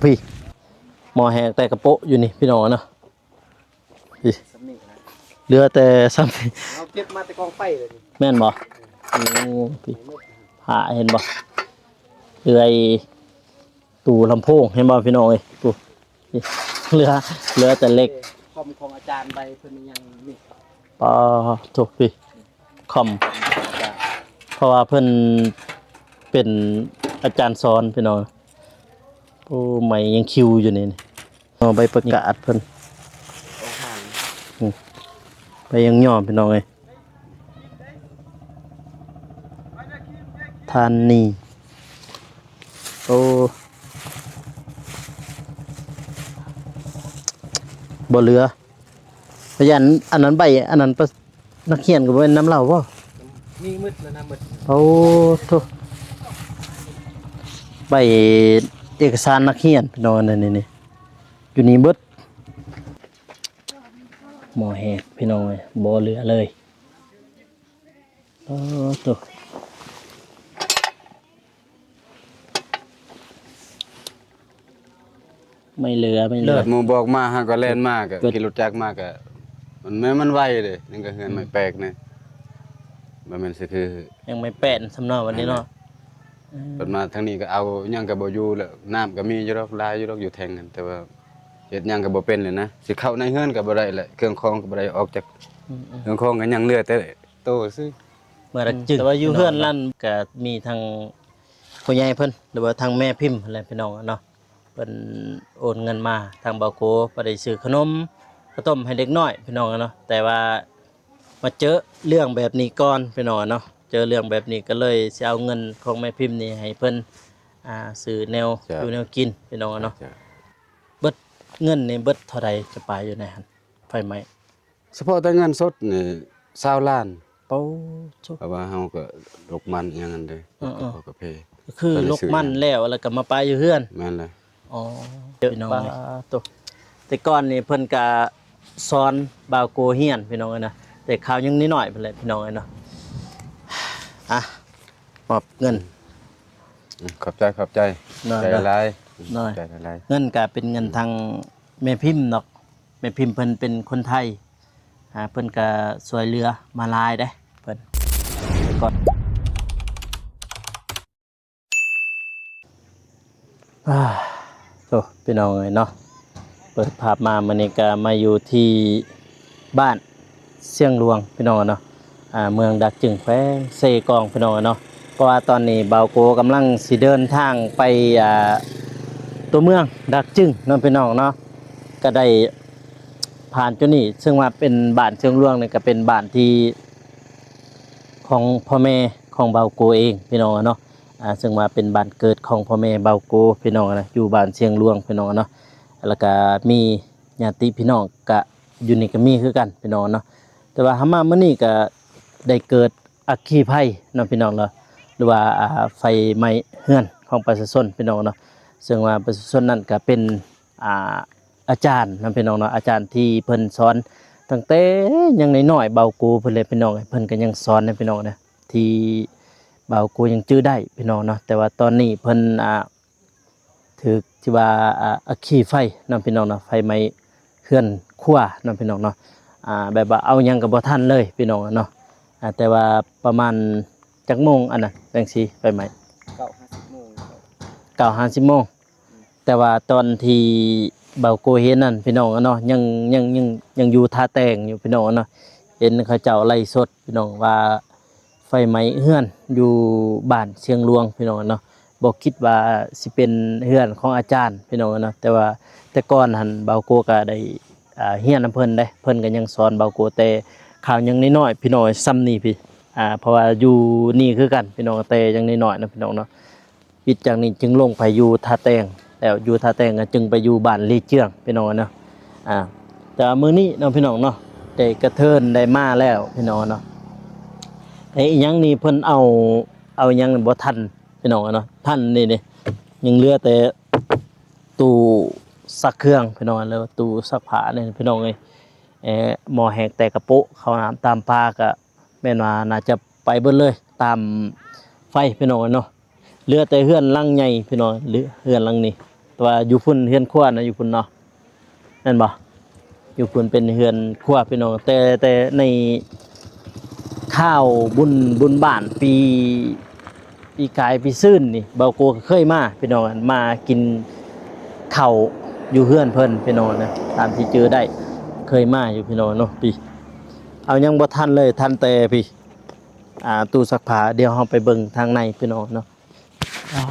ພີ້ ໝໍ້ແຫ້ງແຕ່ກະໂປະຢູ່ນີ້ພີ່ນ້ອງເນາະ. ພີ້ ສ່ຳນີ້ນະ ເຫຼືອແຕ່ສ່ຳນີ້ ເຮົາເກັບມາແຕ່ກອງໄຟເລີຍນີ້ ແມ່ນບໍ່? ໂອ້ ພີ້ ຜ້າເຫັນບໍ່? ເລື່ອຍ ຕູ້ລຳໂພງ ເຫັນບໍ່ພີ່ນ້ອງເອີຍ? ໂອ້ ເຫຼືອ ເຫຼືອແຕ່ເຫຼັກ ຄອມຂອງອາຈານໃບເພິ່ນຍັງມີ ປາໂທ ພີ້ ຄອມ ເພາະວ່າເພິ່ນເປັນອາຈານສອນພີ່ນ້ອງ. ໂອ້ ໄມ້ຍັງຄິວຢູ່ນີ້ ເອົາໃບປະກາດເພິ່ນ ອອກມາ ອືມ ໃບຍັງຍອມພີ່ນ້ອງເອີຍ. ທ່ານນີ້ ໂອ້ ບໍ່ເຫຼືອ ພະຍານ ອັນນັ້ນໃບ ອັນນັ້ນປະ ນັກຮຽນກໍບໍ່ແມ່ນນຳລາວບໍ່? ມີໝົດແລ້ວນະ ໝົດ. ໂອ້ໂທ ໃບເອກະສານນັກຮຽນພີ່ນ້ອງ ອັນນັ້ນນີ້ ຢູ່ນີ້ໝົດ. ໝໍ້ແຫ້ງພີ່ນ້ອງເອີຍ ບໍ່ເຫຼືອເລີຍ. ໂອ້ໂຕ ໄມ່ເຫຼືອ ໄມ່ເຫຼືອ ໝູ່ບອກມາ ເຮົາກໍແລ່ນມາ ກໍຂີ່ລົດຈັກມາ ກໍມັນ ມັນໄວເດ້. ຍັງກໍເຮືອນໄມ້ແປກນີ້ ບໍ່ແມ່ນຊິຄື ຍັງໄມ້ແປນສ່ຳເນາະ ວັນນີ້ເນາະ. ເພິ່ນມາທາງນີ້ກໍເອົາຫຍັງກໍບໍ່ຢູ່ແລ້ວ. ນ້ຳກໍມີຢູ່ດອກ ຫຼາຍຢູ່ດອກ ຢູ່ແທ້ງນັ້ນ ແຕ່ວ່າເຮັດຫຍັງກໍບໍ່ເປັນແລ້ວນະ. ຊິເຂົ້າໃນເຮືອນກໍບໍ່ໄດ້ແຫຼະ ເຄື່ອງຂອງກໍບໍ່ໄດ້ອອກຈັກ ອືມໆ ເຄື່ອງຂອງກໍຍັງເຫຼືອແຕ່ໂຕຊື່ ເມື່ອລະຈຶ່ງ ແຕ່ວ່າຢູ່ເຮືອນນັ້ນກໍມີທັງຜູ້ໃຫຍ່ເພິ່ນ ຫຼືວ່າທັງແມ່ພິມຫັ້ນແຫຼະພີ່ນ້ອງເນາະ. ເພິ່ນໂອນເງິນມາທາງບ່າວໂກ ໄປໄດ້ຊື້ຂະໜົມ ເຂົ້າຕົ້ມໃຫ້ເດັກນ້ອຍພີ່ນ້ອງເນາະ. ແຕ່ວ່າມາເຈີເລື່ອງແບບນີ້ກ່ອນພີ່ນ້ອງເນາະ ເຈີເລື່ອງແບບນີ້ກໍເລີຍຊິເອົາເງິນຂອງແມ່ພິມນີ້ໃຫ້ເພິ່ນ ອ່າ ຊື້ແນວຢູ່ແນວກິນພີ່ນ້ອງເນາະ. ເບິດເງິນນີ້ເບິດເທົ່າໃດ ຈະປາຍຢູ່ໃນຫັ້ນ ໄຟໄໝ້? ສະເພາະແຕ່ເງິນສົດນີ້ຊາວລ້ານ. ໂອ້ໂທ ເພາະວ່າເຮົາກໍລົກມັນອີ່ຫຍັງຫັ້ນເດ້ ເອີໆ ເຂົ້າກາເຟ ກໍຄືລົກມັນແລ້ວ ແລ້ວກໍມາປະຢູ່ເຮືອນ. ແມ່ນແຫຼະ. ອໍ ເອີ ພີ່ນ້ອງເອີຍ ປາໂຕ ແຕ່ກ່ອນນີ້ເພິ່ນກໍສອນບ່າວໂກຮຽນພີ່ນ້ອງເອີຍນະ ແຕ່ຄາວຍັງນ້ອຍໆພຸ້ນແຫຼະພີ່ນ້ອງເອີຍເນາະ. ອ່ະ ມອບເງິນ ອືມ ຂອບໃຈ ຂອບໃຈ ເນາະ ໃຈຫຼາຍ ເນາະ ໃຈຫຼາຍ. ເງິນກໍເປັນເງິນ ອືມ ທາງແມ່ພິມເນາະ ແມ່ພິມເພິ່ນເປັນຄົນໄທ ອ່າ ເພິ່ນກໍຊ່ວຍເຫຼືອມາຫຼາຍເດ້ ເພິ່ນ ແຕ່ກ່ອນ ອ່າ ໂອ້ ພີ່ນ້ອງເອີຍເນາະ ເປີດພາບມາມື້ນີ້ກໍມາຢູ່ທີ່ບ້ານຊຽງຫຼວງ ພີ່ນ້ອງເນາະ. ອ່າ ເມືອງດາກຈຶງ ແຂວງເຊກອງ ພີ່ນ້ອງເນາະ. ເພາະວ່າຕອນນີ້ບ່າວໂກກຳລັງຊິເດີນທາງໄປ ອ່າ ຕົວເມືອງດາກຈຶງເນາະ ພີ່ນ້ອງເນາະ. ກໍໄດ້ຜ່ານຈຸດນີ້ ເຊິ່ງວ່າເປັນບ້ານຊຽງຫຼວງນີ້ ກໍເປັນບ້ານທີ່ຂອງພໍ່ແມ່ຂອງບ່າວໂກເອງ ພີ່ນ້ອງເນາະ. ອ່າ ເຊິ່ງວ່າເປັນບ້ານເກີດຂອງພໍ່ແມ່ບ່າວໂກ ພີ່ນ້ອງນະ ຢູ່ບ້ານຊຽງຫຼວງ ພີ່ນ້ອງເນາະ. ແລ້ວກໍມີ ຍາດຕິພີ່ນ້ອງກະຢູ່ນີ້ກະມີຄືກັນພີ່ນ້ອງເນາະ. ແຕ່ວ່າເຮົາມາມື້ນີ້ກະໄດ້ເກີດອັກຄີໄພເນາະພີ່ນ້ອງເນາະ ຫຼືວ່າ ອ່າ ໄຟໄໝ້ເຮືອນຂອງປະຊາຊົນພີ່ນ້ອງເນາະ. ເຊິ່ງວ່າປະຊາຊົນນັ້ນກະເປັນ ອ່າ ອາຈານເນາະພີ່ນ້ອງເນາະ ອາຈານທີ່ເພິ່ນສອນຕັ້ງແຕ່ຍັງນ້ອຍໆ ເບົາໂກເພິ່ນແຫຼະພີ່ນ້ອງ. ເພິ່ນກະຍັງສອນເນາະພີ່ນ້ອງເນາະ ທີ່ເບົາໂກຍັງຈື່ໄດ້ພີ່ນ້ອງເນາະ. ແຕ່ວ່າຕອນນີ້ເພິ່ນ ອ່າ ຖືກທີ່ວ່າ ອ່າ ອັກຄີໄຟເນາະພີ່ນ້ອງເນາະ ໄຟໄໝ້ເຮືອນຄົວເນາະພີ່ນ້ອງເນາະ. ອ່າ ແບບວ່າເອົາຫຍັງກໍບໍ່ທັນເລີຍພີ່ນ້ອງເນາະ. ອ່າ ແຕ່ວ່າປະມານຈັກໂມງອັນນັ້ນຈັ່ງຊິໄຟໄໝ້? ເກົ້າຫາສິບໂມງ ເກົ້າຫາສິບໂມງ. ອືມ ແຕ່ວ່າຕອນທີ່ເບົາໂກເຫັນນັ້ນພີ່ນ້ອງເນາະ ຍັງ ຍັງ ຍັງ ຍັງຢູ່ທ່າແຕ່ງຢູ່ພີ່ນ້ອງເນາະ. ເຫັນເຂົາເຈົ້າໄລຟ໌ສົດພີ່ນ້ອງວ່າ ໄຟໄໝ້ເຮືອນຢູ່ບ້ານຊຽງຫຼວງພີ່ນ້ອງເນາະ. ບໍ່ຄິດວ່າຊິເປັນເຮືອນຂອງອາຈານພີ່ນ້ອງເນາະ. ແຕ່ວ່າແຕ່ກ່ອນຫັ້ນເບົາໂກກໍໄດ້ ອ່າ ຮຽນນຳເພິ່ນເດ້ ເພິ່ນກໍຍັງສອນເບົາໂກແຕ່ຄາວຍັງນ້ອຍໆ ພີ່ນ້ອງ ສ່ຳນີ້ພີ້. ອ່າ ເພາະວ່າຢູ່ນີ້ຄືກັນພີ່ນ້ອງ ແຕ່ຍັງນ້ອຍໆເນາະພີ່ນ້ອງເນາະ. ປິດຈາກນີ້ຈຶ່ງລົງໄປຢູ່ທ່າແຕ່ງ ແລ້ວຢູ່ທ່າແຕ່ງກໍຈຶ່ງໄປຢູ່ບ້ານລີເຈືອງພີ່ນ້ອງເນາະ. ອ່າ ແຕ່ວ່າມື້ນີ້ເນາະພີ່ນ້ອງເນາະ ໄດ້ກະເທີນໄດ້ມາແລ້ວພີ່ນ້ອງເນາະ. ແຕ່ອີ່ຫຍັງນີ້ເພິ່ນເອົາ ເອົາຫຍັງບໍ່ທັນພີ່ນ້ອງເນາະ. ທັນນີ້ເດ້ ຍັງເຫຼືອແຕ່ຕູ້ຊັກເຄື່ອງພີ່ນ້ອງ ຫຼືຕູ້ຊັກຜ້ານີ້ພີ່ນ້ອງເອີຍ. ເອີ ໝໍ້ແຫ້ງແຕ່ກະໂປະ ເຂົ້ານ້ຳຕາມປ່າກະ ແມ່ນວ່າໜ້າຈະໄປເບິດເລີຍຕາມໄຟພີ່ນ້ອງເອີຍເນາະ. ເຫຼືອແຕ່ເຮືອນຫຼັງໃຫຍ່ພີ່ນ້ອງ ເຮືອນຫຼັງນີ້ ວ່າຢູ່ພຸ້ນເຮືອນຄົວນະ ຢູ່ພຸ້ນເນາະ ແມ່ນບໍ່? ຢູ່ພຸ້ນເປັນເຮືອນຄົວພີ່ນ້ອງ ແຕ່ ແຕ່ໃນຄາວບຸນ ບຸນບ້ານປີ ປີກາຍປີຊືນນີ້ ເບົາໂກກໍເຄີຍມາພີ່ນ້ອງ ມາກິນເຂົ້າຢູ່ເຮືອນເພິ່ນພີ່ນ້ອງນະ ຕາມທີ່ຈື່ໄດ້ ເຄີຍມາຢູ່ພີ່ນ້ອງເນາະ. ປີ ເອົາ ຍັງບໍ່ທັນເລີຍ ທັນແຕ່ພີ້ ອ່າ ຕູ້ຊັກຜ້າ. ດຽວເຮົາໄປເບິ່ງທາງໃນພີ່ນ້ອງເນາະ. ອ່າ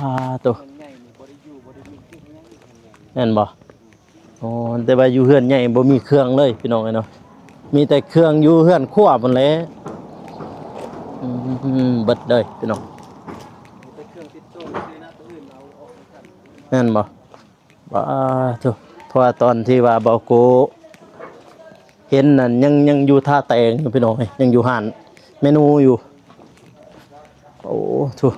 ໂຕ ມັນໃຫຍ່ນີ້ບໍ່ໄດ້ຢູ່ ບໍ່ໄດ້ມີເຄື່ອງຫຍັງ ເຮືອນໃຫຍ່ ແມ່ນບໍ່? ອໍ ແຕ່ວ່າຢູ່ເຮືອນໃຫຍ່ບໍ່ມີເຄື່ອງເລີຍພີ່ນ້ອງເອີຍເນາະ ມີແຕ່ເຄື່ອງຢູ່ເຮືອນຄົວພຸ້ນແຫຼະ. ອືມ ເບິດເລີຍພີ່ນ້ອງ ມີແຕ່ເຄື່ອງຕິດໂຕຊື່ນະ ໂຕອື່ນເອົາອອກບໍ່ທັນ ແມ່ນບໍ່? ປາໂທ້ ເພາະວ່າຕອນທີ່ວ່າເບົາໂກເຫັນນັ້ນ ຍັງ ຍັງຢູ່ທ່າແຕ່ງຢູ່ພີ່ນ້ອງເອີຍ ຍັງຢູ່ຮ້ານເມນູຢູ່. ໂອ້ ໂທ້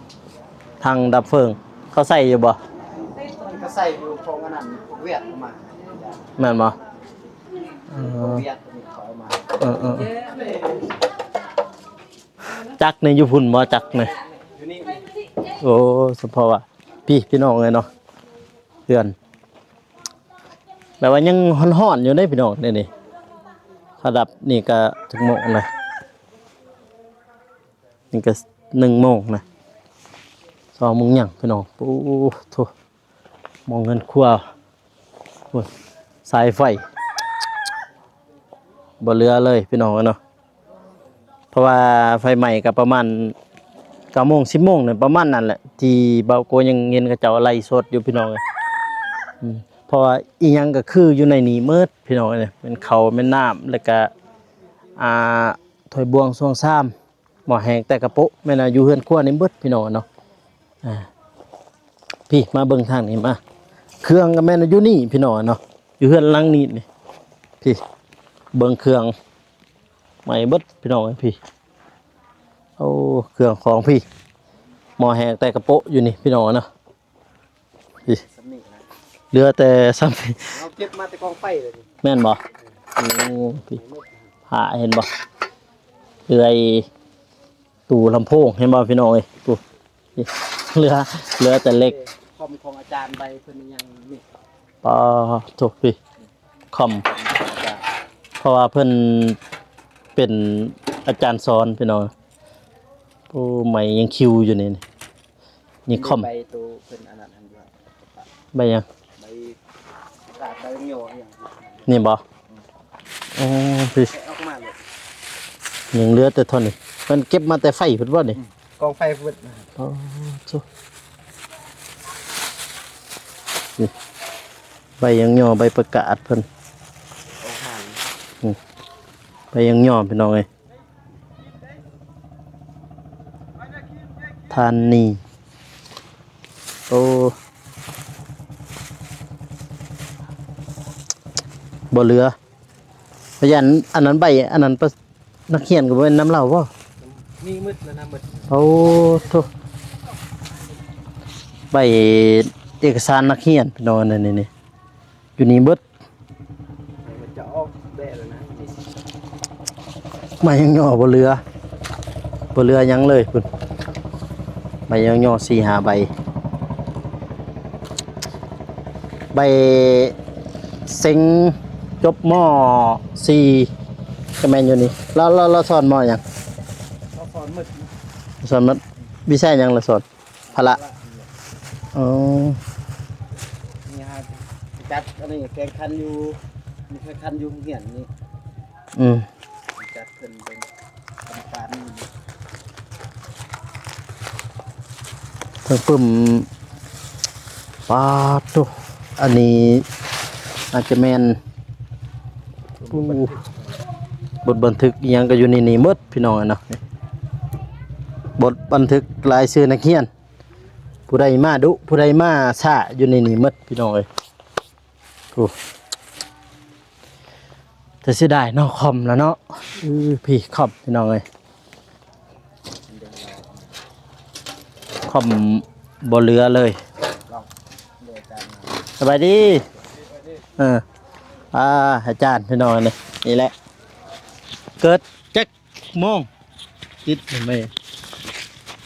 ຖັງດັບເຟີງເຂົາໃສ່ຢູ່ບໍ່? ມັນກໍໃສ່ຢູ່ຂອງອັນນັ້ນ ພວກຫວຽດເອົາມາ ແມ່ນບໍ່? ເອີ ພວກຫວຽດເຂົາເອົາມາ ເອີໆ ຈັກນີ້ຢູ່ພຸ້ນບໍ່? ຈັກນີ້ ຢູ່ນີ້ ໂອ້ ສະເພາະວ່າ ພີ່ ພີ່ນ້ອງເອີຍເນາະ ເຮືອນ ແບບວ່າຍັງຮ້ອນໆຢູ່ເດ້ພີ່ນ້ອງ ນີ້ ນີ້ ຖ້າດັບນີ້ກະຈັກໂມງນະ? ນີ້ກະໜຶ່ງໂມງນະ ສອງໂມງຫຍັງພີ່ນ້ອງ. ໂອ້ໂທ້ ໝ່ອງເຮືອນຄົວ ໂອ້ຍ ສາຍໄຟ ບໍ່ເຫຼືອເລີຍພີ່ນ້ອງເອີຍເນາະ. ເພາະວ່າໄຟໄໝ້ກໍປະມານເກົ້າໂມງ ສິບໂມງນີ້ ປະມານນັ້ນແຫຼະ ທີ່ເບົາໂກຍັງເຫັນເຂົາເຈົ້າໄລຟ໌ສົດຢູ່ພີ່ນ້ອງເອີຍ. ອືມ ເພາະວ່າອີ່ຫຍັງກໍຄືຢູ່ໃນນີ້ໝົດພີ່ນ້ອງເອີຍ ແມ່ນເຂົ້າແມ່ນນ້ຳ ແລ້ວກະ ອ່າ ຖ້ວຍບວງຊວງຊາມ ໝໍ້ແຮງແຕ່ກະໂປະ ແມ່ນວ່າຢູ່ເຮືອນຄົວນີ້ເບິດພີ່ນ້ອງເນາະ. ອ່າ ພີ້ ມາເບິ່ງທາງນີ້ມາ ເຄື່ອງກໍແມ່ນຢູ່ນີ້ພີ່ນ້ອງເນາະ ຢູ່ເຮືອນຫຼັງນີ້ນີ້. ພີ້ ເບິ່ງເຄື່ອງໃໝ່ເບິດພີ່ນ້ອງເອີຍ ພີ້ ໂອ້ ເຄື່ອງຂອງ ພີ້ ໝໍ້ແຮງແຕ່ກະໂປະຢູ່ນີ້ພີ່ນ້ອງເນາະ. ພີ້ ສ່ຳນີ້ນະ ເຫຼືອແຕ່ສ່ຳນີ້ ເຮົາເກັບມາແຕ່ກອງໄຟເລີຍນີ້ ແມ່ນບໍ່? ໂອ້ ພີ້ ໃໝ່ເບິດ ຫາເຫັນບໍ່? ເລື່ອຍ ຕູ້ລຳໂພງ ເຫັນບໍ່ພີ່ນ້ອງເອີຍ ປູ້ ເຫຼືອ ເຫຼືອແຕ່ເຫຼັກ ຄອມຂອງອາຈານໃບເພິ່ນຍັງມີ ປາໂທ້ ພີ້ ຄອມ ເພາະວ່າເພິ່ນເປັນອາຈານສອນພີ່ນ້ອງ. ໂອ້ ໄມ້ຍັງຄິວຢູ່ນີ້ ນີ້ຄອມ ໃບໂຕເພິ່ນອັນນັ້ນຫັ້ນຢູ່ ໃບຫຍັງ? ໃບປະກາດໃບຍໍຫຍັງ ນີ້ບໍ່? ອືມ ໂອ້ ພີ້ ແກະອອກມາເລີຍ ຍັງເຫຼືອແຕ່ເທົ່ານີ້ ມັນເກັບມາແຕ່ໄຟພຸ້ນບໍ່ນີ້? ອືມ ກອງໄຟພຸ້ນ ອໍ ໂທ້ ນີ້ ໃບຍັງຍໍ ໃບປະກາດເພິ່ນ ອອກມາ ອືມ ໃບຍັງຍໍ ພີ່ນ້ອງເອີຍ. ທ່ານນີ້ ໂອ້ ບໍ່ເຫຼືອ ພະຍານ ອັນນັ້ນໃບ ອັນນັ້ນປະ ນັກຮຽນກໍບໍ່ແມ່ນນຳລາວບໍ່? ມີໝົດແລ້ວນະ ໝົດ ໂອ້ໂທ້ ໃບເອກະສານນັກຮຽນພີ່ນ້ອງ ອັນນີ້ ນີ້ ຢູ່ນີ້ເບິດ ມັນຈະອອກແບບແລ້ວນະ ໃບຍັງຍໍບໍ່ເຫຼືອ ບໍ່ເຫຼືອຫຍັງເລີຍພຸ້ນ ໃບຍັງຍໍສີ່ຫ້າໃບ ໃບເສັງຈົບ ມ.ສີ່ ກໍແມ່ນຢູ່ນີ້ ລາວ ລາວ ລາວສອນ ມ.ຫຍັງ? ລາວສອນໝົດ ສອນໝົດ ວິຊາຫຍັງລາວສອນ? ພະລະ ອໍ ນີ້ຫາຈັດອັນນີ້ແຂ່ງຂັນຢູ່ ມີແຂ່ງຂັນຢູ່ໂຮງຮຽນນີ້ ອືມ ຈັດຂຶ້ນເປັນກຳມະການນີ້ ເທິງປຶ້ມ ປາດໂທ້ ອັນນີ້ອາດຈະແມ່ນ ໂອ້ ບົດບັນທຶກອີ່ຫຍັງກໍຢູ່ໃນນີ້ໝົດ ພີ່ນ້ອງເອີຍເນາະ ບົດບັນທຶກລາຍຊື່ນັກຮຽນ ຜູ້ໃດມາດຸ ຜູ້ໃດມາຊ້າ ຢູ່ໃນນີ້ໝົດ ພີ່ນ້ອງເອີຍ ໂອ້ ແຕ່ເສຍດາຍເນາະ ຄອມລະເນາະ ເອີ ພີ້ ຄອມ ພີ່ນ້ອງເອີຍ ຄອມບໍ່ເຫຼືອເລີຍ ສະບາຍດີ ເອີ ອາ ອາຈານ ພີ່ນ້ອງເອີຍ ນີ້ແຫຼະ ເກີດຈັກ ໂມງ ຕິດແມ່ນ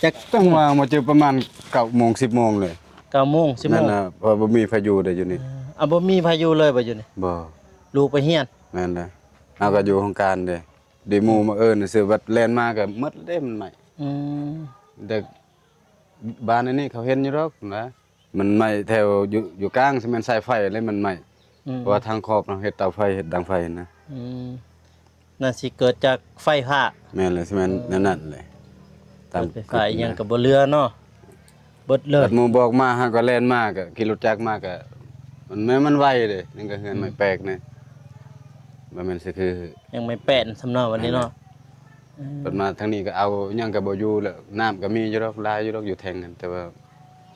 ຈັກ ຕັ້ງວ່າມາເຈີປະມານເກົ້າໂມງ ສິບໂມງເລີຍ ເກົ້າໂມງ ສິບໂມງ ນັ້ນນະ ເພາະບໍ່ມີໃຜຢູ່ເດ້ຢູ່ນີ້. ອ່າ ບໍ່ມີໃຜຢູ່ເລີຍບໍ່ຢູ່ນີ້? ບໍ່. ລູກໄປຮຽນ? ແມ່ນແຫຼະ. ເຮົາກໍຢູ່ໂຮງການເດ້. ດີໝູ່ມາເອີ້ນຊື່ ບັດແລ່ນມາກໍໝົດເດ້ ມັນໄໝ້. ອືມ ແຕ່ບ້ານອັນນີ້ເຂົາເຫັນຢູ່ດອກນະ ມັນໄໝ້ແຖວຢູ່ ຢູ່ກາງ ຊິແມ່ນສາຍໄຟແຫຼະມັນໄໝ້. ອືມ ເພາະວ່າທາງຂອບເນາະ ເຮັດເຕົາໄຟ ເຮັດດັງໄຟນະ. ອືມ ໜ້າຊິເກີດຈາກໄຟຟ້າ. ແມ່ນແຫຼະ ຊິແມ່ນແນວນັ້ນແຫຼະ. ເອີ ຕາມ ເກີດໄຟຟ້າອີ່ຫຍັງກໍບໍ່ເຫຼືອເນາະ. ເບິດເລີຍ. ບັດໝູ່ບອກມາ ເຮົາກໍແລ່ນມາ ກໍຂີ່ລົດຈັກມາ ກໍມັນ ມັນໄວເດ້. ຍັງກໍເຮືອນໄມ້ແປກນີ້ ບໍ່ແມ່ນຊິຄື ຍັງໄມ້ແປ້ນສ່ຳເນາະ ບັດນີ້ເນາະ. ເອີ ບັດມາທາງນີ້ກໍເອົາຫຍັງກໍບໍ່ຢູ່ແລ້ວ. ນ້ຳກໍມີຢູ່ດອກ ຫຼາຍຢູ່ດອກ ຢູ່ແທງນັ້ນ ແຕ່ວ່າ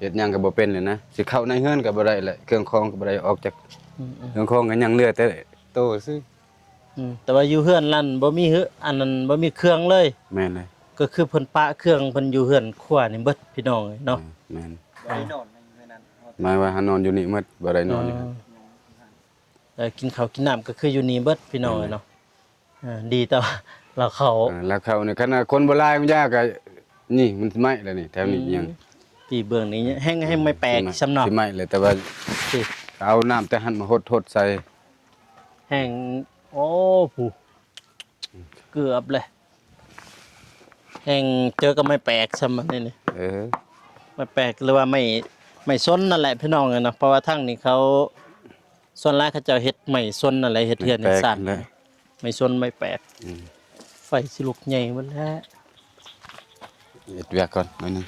ເຮັດຫຍັງກໍບໍ່ເປັນເລີຍນະ. ຊິເຂົ້າໃນເຮືອນກໍບໍ່ໄດ້ແຫຼະ ເຄື່ອງຂອງກໍບໍ່ໄດ້ອອກຈັກ. ອືມໆ ເຄື່ອງຂອງກໍຍັງເຫຼືອແຕ່ໂຕຊື່. ອືມ ແຕ່ວ່າຢູ່ເຮືອນນັ້ນບໍ່ມີເຮືອ ອັນນັ້ນບໍ່ມີເຄື່ອງເລີຍ. ແມ່ນເລີຍ. ກໍຄືເພິ່ນປະເຄື່ອງເພິ່ນຢູ່ເຮືອນຄົວນີ້ເບິດ ພີ່ນ້ອງເອີຍເນາະ. ແມ່ນ ບໍ່ໄດ້ນອນໃນເຮືອນນັ້ນ. ໝາຍວ່າເຮົານອນຢູ່ນີ້ໝົດ ບໍ່ໄດ້ນອນຢູ່ຫັ້ນ. ເອີ ເອີ ກິນເຂົ້າກິນນ້ຳກໍຄືຢູ່ນີ້ເບິດ ພີ່ນ້ອງເອີຍເນາະ. ເອີ ດີແຕ່ວ່າລາວເຂົ້າ ເອີ ລາວເຂົ້ານີ້ ຄັນວ່າຄົນບໍ່ຫຼາຍມັນຢາກະ ນີ້ມັນໄໝ້ແລ້ວນີ້ ແຖວນີ້. ອືມ ຍັງ ທີ່ເບື້ອງນີ້ແຮງ ແຮງໄມ້ແປກ ຊິໄໝ້ ສ່ຳເນາະ ຊິໄໝ້ແລ້ວ ແຕ່ວ່າເອົານ້ຳແຕ່ຫັ້ນມາຫົດໆໃສ່. ແຮງ ໂອ້ ຜູ້ ເກືອບເລີຍ ແຮງເຈີກັບໄມ້ແປກຊ້ຳອັນນີ້ນີ້. ເອີ ໄມ້ແປກ ຫຼືວ່າໄມ້ ໄມ້ຊົນນັ້ນແຫຼະ ພີ່ນ້ອງເອີຍເນາະ. ເພາະວ່າທາງນີ້ເຂົາ ສ່ວນຫຼາຍເຂົາເຈົ້າເຮັດໄມ້ຊົນນັ້ນແຫຼະ ເຮັດເຮືອນເຮັດຊານ. ໄມ້ຊົນໄມ້ແປກ. ອືມ ໄຟຊິລຸກໃຫຍ່ໝົດແລ້ວ. ເຮັດວຽກກ່ອນໜ້ອຍໜຶ່ງ.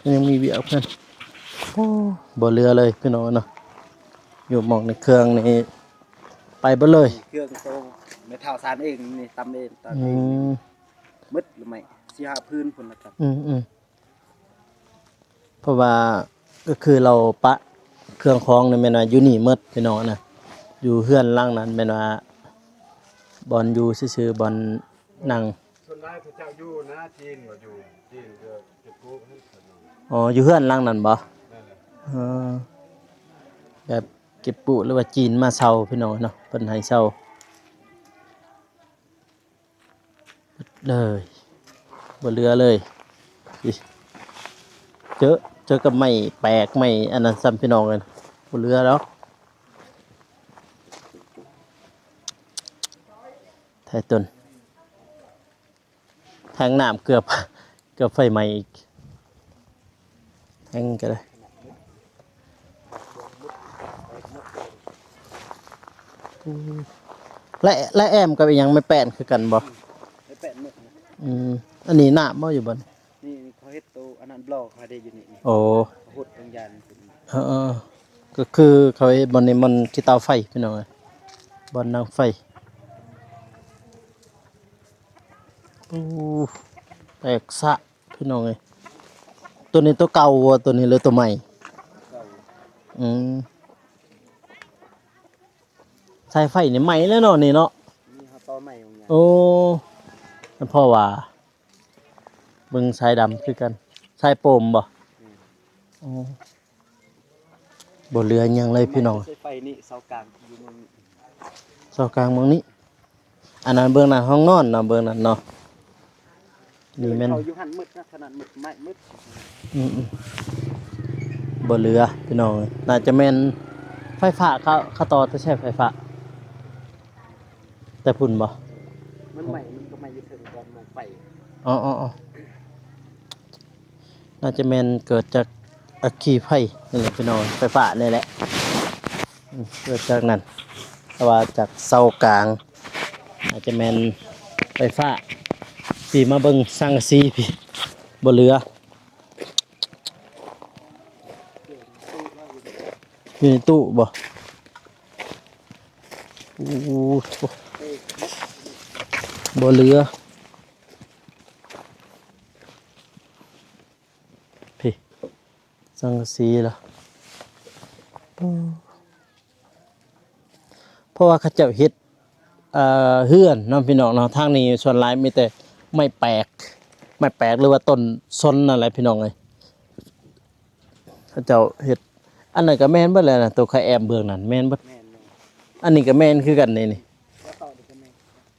ໂອເຄ ຍັງມີວຽກເພິ່ນ. ໂອ້ ບໍ່ເຫຼືອເລີຍ ພີ່ນ້ອງເນາະ. ຢູ່ໝ່ອງໃນເຄື່ອງນີ້ໄປເບິດເລີຍ. ເຄື່ອງໂຕແມ່ເຖົ້າສານເອງນີ້ ຕຳເອງ ຕຳເອງ. ອືມ ໝົດລະໄມ້ ສີ່ຫ້າພື້ນພຸ້ນລະຕຳ. ອືມໆ ເພາະວ່າກໍຄືລາວປະເຄື່ອງຂອງນີ້ແມ່ນວ່າຢູ່ນີ້ໝົດ ພີ່ນ້ອງນະ. ຢູ່ເຮືອນຫຼັງນັ້ນແມ່ນວ່າບ່ອນຢູ່ຊື່ໆ ບ່ອນນັ່ງ. ສ່ວນຫຼາຍເຂົາເຈົ້າຢູ່ນະ ຈີນກໍຢູ່ ຈີນກໍເກັບກູ້ຫັ້ນ. ອໍ ຢູ່ເຮືອນຫຼັງນັ້ນບໍ່? ແມ່ນແຫຼະ. ເອີ ແບບເກັບກູ້ ຫຼືວ່າຈີນມາເຊົ່າ ພີ່ນ້ອງເນາະ ເພິ່ນໃຫ້ເຊົ່າ. ເລີຍ ບໍ່ເຫຼືອເລີຍ. ເຈີ ເຈີກັບໄມ້ແປກ ໄມ້ອັນນັ້ນຊ້ຳ ພີ່ນ້ອງເອີຍ ບໍ່ເຫຼືອດອກ. ໄທຕົນ ແທງນ້ຳເກືອບ ເກືອບໄຟໄໝ້ອີກ. ແທງກໍໄດ້. ແລະ ແລະແອ້ມກັບອີ່ຫຍັງ ໄມ້ແປ້ນຄືກັນບໍ່? ໄມ້ແປ້ນໝົດນະ. ອືມ ອັນນີ້ນ້ຳບໍ່ຢູ່ບ່ອນນີ້? ນີ້ເຂົາເຮັດໂຕອັນນັ້ນບລັອກເຮົາໄດ້ຢູ່ນີ້. ໂອ້ ເຂົາຫົດຕົງຢານ. ເອີໆ ກໍຄືເຂົາເຮັດບ່ອນນີ້ມັນຂີ້ເຕົາໄຟ ພີ່ນ້ອງເອີຍ ບ່ອນດັງໄຟ. ໂອ້ ແຕກຊະ ພີ່ນ້ອງເອີຍ. ຕົວນີ້ຕົວເກົ່າບໍ່? ຕົວນີ້ຫຼືຕົວໃໝ່? ອືມ ສາຍໄຟນີ້ໃໝ່ແລ້ວເນາະນີ້ເນາະ. ນີ້ເຮົາຕໍ່ໃໝ່ຂອງຍາ. ໂອ້ ມັນເພາະວ່າເບິ່ງສາຍດຳຄືກັນ ສາຍໂປມບໍ່? ອືມ ໂອ້ ບໍ່ເຫຼືອຫຍັງເລີຍ ພີ່ນ້ອງ. ສາຍໄຟນີ້ເສົາກາງຢູ່ເມືອງ ເສົາກາງເມືອງນີ້. ອັນນັ້ນເບື້ອງນັ້ນຫ້ອງນອນເນາະ ເບື້ອງນັ້ນເນາະ. ນີ້ແມ່ນ ເຂົາຢູ່ຫັ້ນໝົດນະ ຂະໜາດໝົດໄມ້ໝົດ. ອືມໆ ບໍ່ເຫຼືອ ພີ່ນ້ອງເອີຍ. ໜ້າຈະແມ່ນໄຟຟ້າ ເຂົາ ເຂົາຕໍ່ແຕ່ໃຊ້ໄຟຟ້າ ແຕ່ພຸ້ນບໍ່? ມັນໄໝ້ ມັນກໍໄໝ້ຢູ່ເທິງບ່ອນໝອງໄຟ. ອໍໆໆ ໜ້າຈະແມ່ນເກີດຈາກອັກຄີໄຟນີ້ແຫຼະ ພີ່ນ້ອງ ໄຟຟ້ານີ້ແຫຼະ. ອືມ ເກີດຈາກນັ້ນ ແຕ່ວ່າຈາກເສົາກາງ ອາດຈະແມ່ນໄຟຟ້າ. ປີມາເບິ່ງສັງກະສີພີ້ ບໍ່ເຫຼືອ. ຢູ່ໃນຕູ້ບໍ່? ໂອ້ ບໍ່ເຫຼືອ. ພີ້ ສັງກະສີລະ ເພາະວ່າເຂົາເຈົ້າເຮັດ ເອີ ເຮືອນເນາະ ພີ່ນ້ອງເນາະ. ທາງນີ້ສ່ວນຫຼາຍມີແຕ່ໄມ້ແປກ ໄມ້ແປກ ຫຼືວ່າຕົ້ນຊົນນັ້ນແຫຼະ ພີ່ນ້ອງເອີຍ. ເຂົາເຈົ້າເຮັດ ອັນນັ້ນກໍແມ່ນເບິດແຫຼະນະ ໂຕຂະແອ້ມເບື້ອງນັ້ນແມ່ນເບິດ. ແມ່ນ ອັນນີ້ກໍແມ່ນຄືກັນນີ້ ນີ້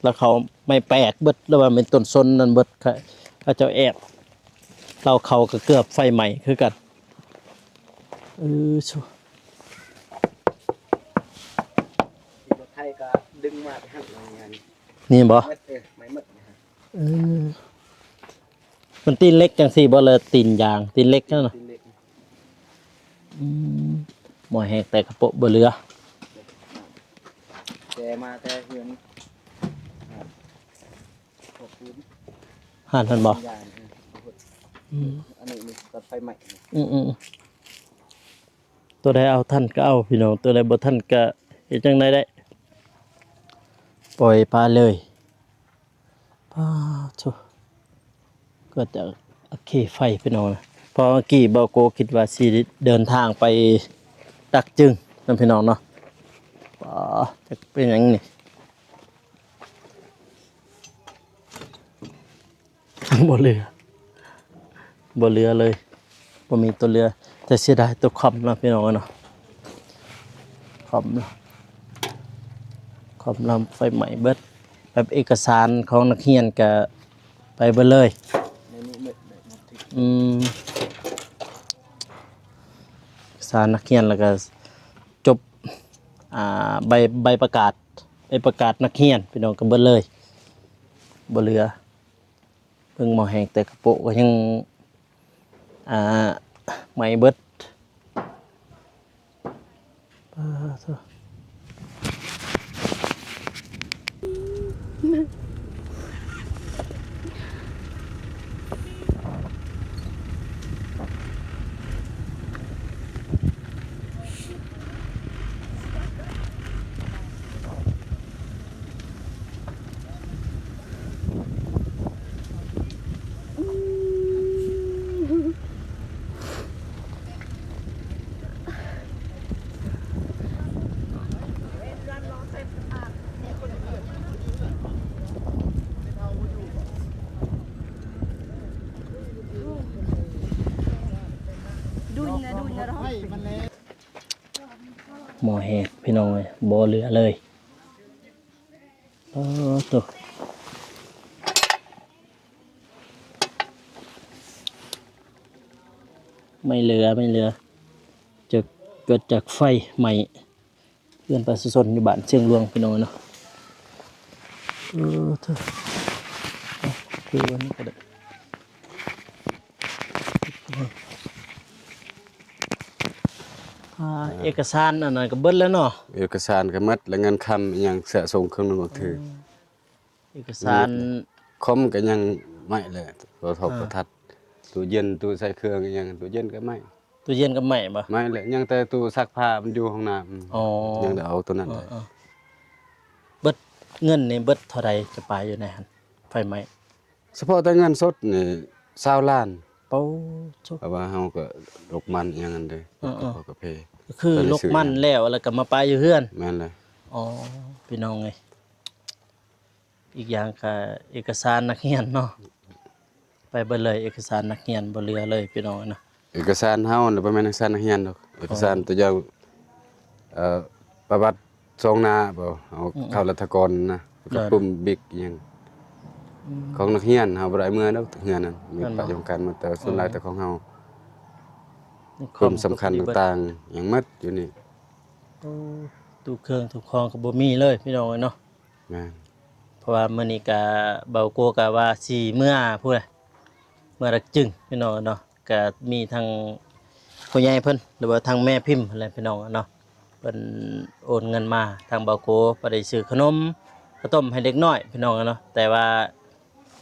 ແລ້ວເຂົາໄມ້ແປກເບິດ ຫຼືວ່າແມ່ນຕົ້ນຊົນນັ້ນເບິດ ເຂົາ ເຂົາເຈົ້າແອ້ມ. ເລົ້າເຂົ້າກໍເກືອບໄຟໄໝ້ຄືກັນ. ເອີ ໂທ້ ຂີ່ລົດໄຖກໍດຶງມາແຕ່ຫັ້ນເນາະ ນີ້ບໍ່? ໝົດ ເອີ ໄໝ້ໝົດ. ເອີ ມັນຕີນເຫຼັກຈັ່ງຊີ້ບໍ່ ຫຼືຕີນຢາງ? ຕີນເຫຼັກຫັ້ນນະ. ຕີນເຫຼັກ. ອືມ ໝໍແຮກແຕ່ກະໂປະບໍ່ເຫຼືອ ແຕ່ມາແຕ່ເຮືອນ ອ່າ ຂອບຄຸນ ຫັ້ນ ຫັ້ນບໍ່? ຢາງ ເອີ ຂອບຄຸນ. ອືມ ອັນນີ້ ນີ້ຕອນໄຟໄໝ້. ອືມໆ ຕົວໃດເອົາທັນກໍເອົາ ພີ່ນ້ອງ, ຕົວໃດບໍ່ທັນກໍເຮັດຈັ່ງໃດໄດ້ ປ່ອຍປາເລີຍ. ປາໂທ້ ເກີດຈາກອັກຄີໄຟ ພີ່ນ້ອງນະ. ເພາະເມື່ອກີ້ບ່າວໂກຄິດວ່າຊິເດີນທາງໄປຕັກຈຶງນຳ ພີ່ນ້ອງເນາະ. ປາ ຈັກເປັນຫຍັງນີ້ ບໍ່ເຫຼືອ ບໍ່ເຫຼືອເລີຍ. ບໍ່ມີຕົວເຫຼືອ ແຕ່ເສຍດາຍຕົວຄອມເນາະ ພີ່ນ້ອງເນາະ. ຄອມ ຄອມລຳໄຟໄໝ້ເບິດ ແບບເອກະສານຂອງນັກຮຽນກະໄປເບິດເລີຍ. ໃນນີ້ໝົດເລີຍ. ອືມ ເອກະສານນັກຮຽນ ແລ້ວກະຈົບ ອ່າ ໃບ ໃບປະກາດ ໃບປະກາດນັກຮຽນ ພີ່ນ້ອງ ກະເບິດເລີຍ ບໍ່ເຫຼືອ. ເບິ່ງໝໍແຮງແຕ່ກະໂປະກໍຍັງ ອ່າ ໄໝ້ເບິດ. ປາໂທ້ ໝໍແຮງ ພີ່ນ້ອງເອີຍ ບໍ່ເຫຼືອເລີຍ. ໂອ້ໂຕ ໄໝ້ເຫຼືອ ໄໝ້ເຫຼືອ ຈາກ ເກີດຈາກໄຟໄໝ້ເຮືອນປະຊາຊົນຢູ່ບ້ານຊຽງຫຼວງ ພີ່ນ້ອງເນາະ. ເອີ ໂທ້ ເອົາ ຖືໄວ້ນີ້ກໍໄດ້. ອ່າ ເອກະສານອັນນັ້ນກໍເບິດແລ້ວເນາະ? ເອກະສານກໍໝົດ ແລະ ເງິນຄຳອີ່ຫຍັງສະສົມເຄື່ອງໜຶ່ງອອກຖື. ເອກະສານ ຄອມກໍຍັງໄໝ້ແຫຼະ ໂທລະໂທລະທັດ ຕູ້ເຢັນ ຕູ້ໃສ່ເຄື່ອງອີ່ຫຍັງ ຕູ້ເຢັນກໍໄໝ້. ຕູ້ເຢັນກໍໄໝ້ບໍ່? ໄໝ້ແຫຼະ ຍັງແຕ່ຕູ້ຊັກຜ້າມັນຢູ່ຫ້ອງນ້ຳ. ອໍ ຍັງໄດ້ເອົາໂຕນັ້ນໄດ້. ເອີ ເອີ ເບິດ ເງິນນີ້ເບິດເທົ່າໃດຈະປາຍຢູ່ໃນຫັ້ນ ໄຟໄໝ້? ສະເພາະແຕ່ເງິນສົດນີ້ຊາວລ້ານ. ໂອ້ ເພາະວ່າເຮົາກໍລົກມັນອີ່ຫຍັງຫັ້ນເດ້. ເອີ ເອີ ກໍເພ ກໍຄືລົກມັນແລ້ວ ແລ້ວກໍມາປະຢູ່ເຮືອນ. ແມ່ນແຫຼະ. ອໍ ພີ່ນ້ອງເອີຍ ອີກຢ່າງກໍເອກະສານນັກຮຽນເນາະ ໄປເບິດເລີຍ ເອກະສານນັກຮຽນບໍ່ເຫຼືອເລີຍ ພີ່ນ້ອງເນາະ. ເອກະສານເຮົານະ ບໍ່ແມ່ນເອກະສານນັກຮຽນດອກ ເອກະສານ ອໍ ຕົວຢ່າງ ເອີ ປະຫວັດ ຊອງໜ້າບໍ່ ເອົາ ອືມ ເຂົ້າລັດຖະກອນນະ ໂດຍ ປຶ້ມບິກອີ່ຫຍັງ ອືມ ຂອງນັກຮຽນ ເຮົາບໍ່ໄດ້ເມືອດອກເຮືອນນັ້ນ ມີປະຢູ່ໂຮງການໝົດ ແຕ່ວ່າສ່ວນຫຼາຍແຕ່ຂອງເຮົາ ປຶ້ມສຳຄັນຕ່າງໆ ຫຍັງໝົດຢູ່ນີ້. ໂອ້ ຕູ້ເຄື່ອງຕູ້ຂອງກໍບໍ່ມີເລີຍ ພີ່ນ້ອງເອີຍເນາະ. ແມ່ນ ເພາະວ່າມື້ນີ້ກະ ເບົາໂກກະວ່າຊິເມືອພຸ້ນແຫຼະ ເມືອດັກຈຶງ ພີ່ນ້ອງເນາະ. ກະມີທັງຜູ້ໃຫຍ່ເພິ່ນ ຫຼືວ່າທາງແມ່ພິມຫັ້ນແຫຼະ ພີ່ນ້ອງເນາະ ເພິ່ນໂອນເງິນມາທາງເບົາໂກ ພໍໄດ້ຊື້ຂະໜົມ ເຂົ້າຕົ້ມໃຫ້ເດັກນ້ອຍ ພີ່ນ້ອງເນາະ. ແຕ່ວ່າ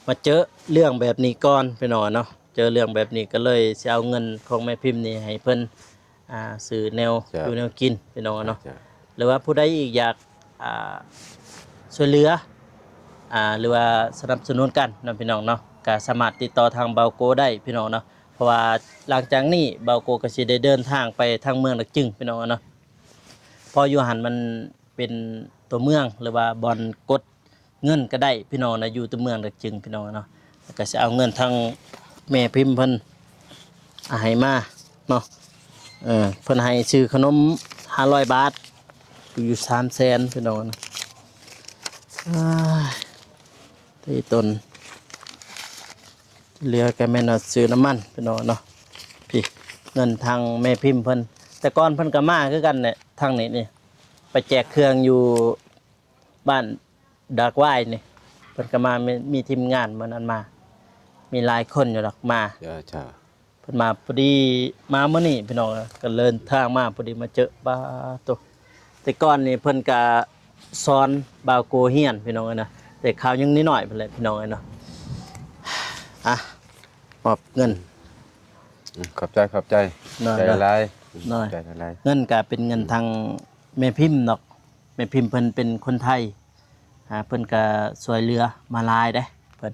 ມາເຈີເລື່ອງແບບນີ້ກ່ອນ ພີ່ນ້ອງເນາະ ເຈີເລື່ອງແບບນີ້ກໍເລີຍຊິເອົາເງິນຂອງແມ່ພິມນີ້ໃຫ້ເພິ່ນ ອ່າ ຊື້ແນວ ເຈົ້າ ຢູ່ແນວກິນ ພີ່ນ້ອງເນາະ. ເຈົ້າ ຫຼືວ່າຜູ້ໃດອີກຢາກ ອ່າ ຊ່ວຍເຫຼືອ ອ່າ ຫຼືວ່າສະໜັບສະໜູນກັນເນາະ ພີ່ນ້ອງເນາະ ກໍສາມາດຕິດຕໍ່ທາງເບົາໂກໄດ້ ພີ່ນ້ອງເນາະ. ເພາະວ່າຫຼັງຈາກນີ້ເບົາໂກກໍຊິໄດ້ເດີນທາງໄປທາງເມືອງດັກຈຶງ ພີ່ນ້ອງເນາະ ເພາະຢູ່ຫັ້ນມັນເປັນຕົວເມືອງ ຫຼືວ່າບ່ອນກົດເງິນກໍໄດ້ ພີ່ນ້ອງນະ ຢູ່ແຕ່ເມືອງດັກຈຶງ ພີ່ນ້ອງເນາະ. ແລ້ວກໍຊິເອົາເງິນທາງແມ່ພິມເພິ່ນ ອ່າ ໃຫ້ມາເນາະ ເອີ ເພິ່ນໃຫ້ຊື້ຂະໜົມຫ້າຮ້ອຍບາດ ຢູ່ສາມແສນ ພີ່ນ້ອງນະ. ອ້າຍ ເຕະຕົນ ເຫຼືອກໍແມ່ນວ່າຊື້ນ້ຳມັນ ພີ່ນ້ອງເນາະ. ພີ້ ເງິນທາງແມ່ພິມເພິ່ນ ແຕ່ກ່ອນເພິ່ນກໍມາຄືກັນແຫຼະ ທາງນີ້ນີ້ ໄປແຈກເຄື່ອງຢູ່ບ້ານດາກວາຍນີ້ ເພິ່ນກໍມາ ມີ ມີທີມງານມື້ນັ້ນມາ ມີຫຼາຍຄົນຢູ່ດອກມາ. ເຈົ້າ ເຈົ້າ. ເພິ່ນມາພໍດີ ມາມື້ນີ້ ພີ່ນ້ອງເອີຍ ກໍເດີນທາງມາພໍດີມາເຈີ. ປາໂຕ ແຕ່ກ່ອນນີ້ເພິ່ນກະສອນບ່າວໂກຮຽນ ພີ່ນ້ອງເອີຍນະ ແຕ່ຄາວຍັງນ້ອຍໆພຸ້ນແຫຼະ ພີ່ນ້ອງເອີຍເນາະ. ອ່ະ ມອບເງິນ. ອືມ ຂອບໃຈ ຂອບໃຈ. ໂດຍ ໃຈຫຼາຍ. ໂດຍ ໃຈຫຼາຍ. ເງິນກະເປັນເງິນ ອືມ ທາງແມ່ພິມດອກ ແມ່ພິມເພິ່ນເປັນຄົນໄທ ອ່າ ເພິ່ນກະຊ່ວຍເຫຼືອມາຫຼາຍເດ້ເພິ່ນ.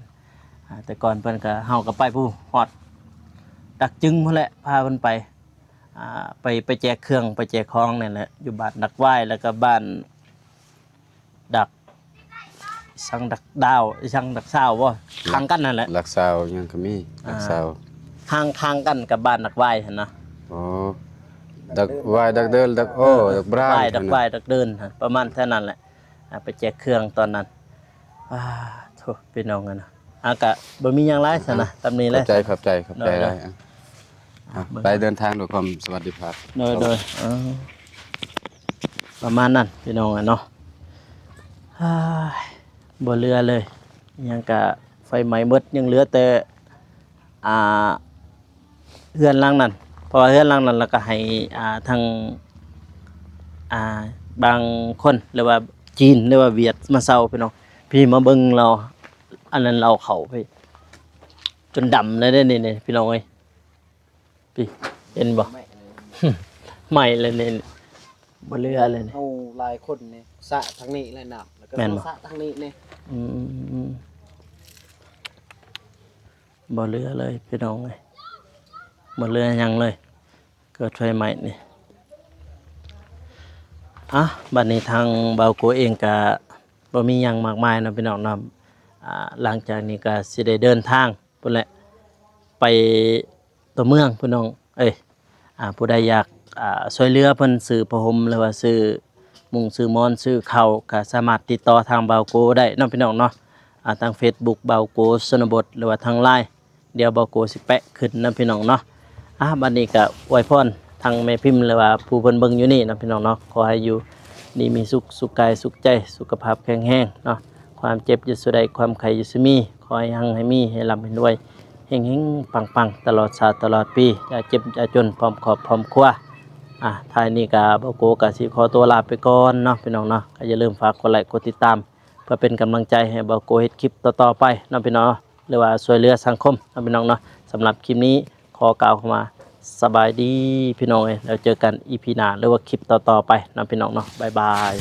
ອ່າ ແຕ່ກ່ອນເພິ່ນກະ ເຮົາກະໄປພຸ້ນ ຮອດດາກຈຶງພຸ້ນແຫຼະ ພາເພິ່ນໄປ ອ່າ ໄປ ໄປແຈກເຄື່ອງ ໄປແຈກຂອງນີ້ແຫຼະ ຢູ່ບ້ານດາກວາຍ ແລ້ວກະບ້ານດາກ ອີ່ສັງ ດາກດາວ ອີ່ສັງ ດາກຊາວບໍ່ ຂ້າງກັນຫັ້ນແຫຼະ. ດາກຊາວຫຍັງກໍມີ ອ່າ ດາກຊາວ ຂ້າງ ຂ້າງກັນກັບບ້ານດາກວາຍຫັ້ນນະ. ອໍ ດາກວາຍ ດາກເດີນ ດາກ ເອີ ດາກບຣາງ ດາກວາຍ ຫັ້ນນະ ດາກວາຍ ດາກເດີນ ປະມານແຖວນັ້ນແຫຼະ. ອ່າ ໄປແຈກເຄື່ອງຕອນນັ້ນ. ອ່າ ໂທ້ ພີ່ນ້ອງເອີຍນະ. ອ່າ ກະບໍ່ມີຫຍັງຫຼາຍຊັ້ນນະ ອ່າ ສ່ຳນີ້ແຫຼະ. ຂອບໃຈ ຂອບໃຈ ຂອບໃຈ ໂດຍ ຫຼາຍ. ອ່າ ອ່າ ໄປເດີນທາງດ້ວຍຄວາມສະຫວັດດີພາບ. ໂດຍ ໂດຍ. ເອີ ປະມານນັ້ນ ພີ່ນ້ອງເອີຍເນາະ. ເອີຍ ບໍ່ເຫຼືອເລີຍ ຫຍັງກະໄຟໄໝ້ໝົດ ຍັງເຫຼືອແຕ່ ອ່າ ເຮືອນຫຼັງນັ້ນ ເພາະວ່າເຮືອນຫຼັງນັ້ນລະກະໃຫ້ ອ່າ ທາງ ອ່າ ບາງຄົນ ຫຼືວ່າຈີນ ຫຼືວ່າຫວຽດມາເຊົ່າ ພີ່ນ້ອງ. ພີ້ ມາເບິ່ງລາວ ອັນນັ້ນລາວເຂົ້າພີ້ ຈົນດຳແລ້ວເດ້ນີ້ ພີ່ນ້ອງເອີຍ. ພີ້ ເຫັນບໍ່? ໄໝ້ແລ້ວນີ້ ບໍ່ເຫຼືອເລີຍນີ້. ເຮົາຫຼາຍຄົນນີ້ ສະທາງນີ້ແຫຼະນ້ຳ ແລ້ວກໍ ແມ່ນບໍ່? ສະທາງນີ້ນີ້. ອືມ ບໍ່ເຫຼືອເລີຍ ພີ່ນ້ອງເອີຍ ບໍ່ເຫຼືອຫຍັງເລີຍ ເກີດໄຟໄໝ້ນີ້. ອ່ະ ບັດນີ້ທາງບ່າວໂກເອງກະບໍ່ມີຫຍັງມາກມາຍເນາະ ພີ່ນ້ອງເນາະ. ອ່າ ຫຼັງຈາກນີ້ກະຊິໄດ້ເດີນທາງພຸ້ນແຫຼະ ໄປຕົວເມືອງ ພີ່ນ້ອງເອີຍ. ອ່າ ຜູ້ໃດຢາກ ອ່າ ຊ່ວຍເຫຼືອເພິ່ນຊື້ຜ້າຫົ່ມ ຫຼືວ່າຊື້ມຸ້ງ ຊື້ໝອນ ຊື້ເຂົ້າ ກໍສາມາດຕິດຕໍ່ທາງບ່າວໂກໄດ້ເນາະ ພີ່ນ້ອງເນາະ. ອ່າ ທາງເຟສບຸກ ບ່າວໂກຊົນນະບົດ ຫຼືວ່າທາງລາຍ ດຽວບ່າວໂກຊິແປະຂຶ້ນນຳ ພີ່ນ້ອງເນາະ. ອ່າ ບັດນີ້ກໍອວຍພອນທາງແມ່ພິມ ຫຼືວ່າຜູ້ເພິ່ນເບິ່ງຢູ່ນີ້ເນາະ ພີ່ນ້ອງເນາະ ຂໍໃຫ້ຢູ່ດີມີສຸກ ສຸກກາຍສຸກໃຈ ສຸຂະພາບແຂງແຮງເນາະ. ຄວາມເຈັບຢ່າສູ່ໄດ້ ຄວາມໄຂ້ຢ່າສູ່ມີ ຂໍໃຫ້ຮັ່ງໃຫ້ມີ ໃຫ້ລ່ຳໃຫ້ລວຍ ເຮັງໆ ປັງໆ ຕະຫຼອດຊາດຕະຫຼອດປີ ຢ່າເຈັບຢ່າຈົນ ພ້ອມຄອບພ້ອມຄົວ. ອ່າ ທ້າຍນີ້ກະບ່າວໂກກະຊິຂໍຕົວລາໄປກ່ອນເນາະ ພີ່ນ້ອງເນາະ. ກໍຢ່າລືມຝາກກົດໄລກົດຕິດຕາມ ເພື່ອເປັນກຳລັງໃຈໃຫ້ບ່າວໂກເຮັດຄລິບຕໍ່ໆໄປເນາະ ພີ່ນ້ອງເນາະ ຫຼືວ່າຊ່ວຍເຫຼືອສັງຄົມເນາະ ພີ່ນ້ອງເນາະ. ສຳລັບຄລິບນີ້ຂໍກ່າວຄຳວ່າ ສະບາຍດີ ພີ່ນ້ອງເອີຍ ແລ້ວເຈີກັນອີພີໜ້າ ຫຼືວ່າຄລິບຕໍ່ໆໄປເນາະ ພີ່ນ້ອງເນາະ. ບາຍບາຍ.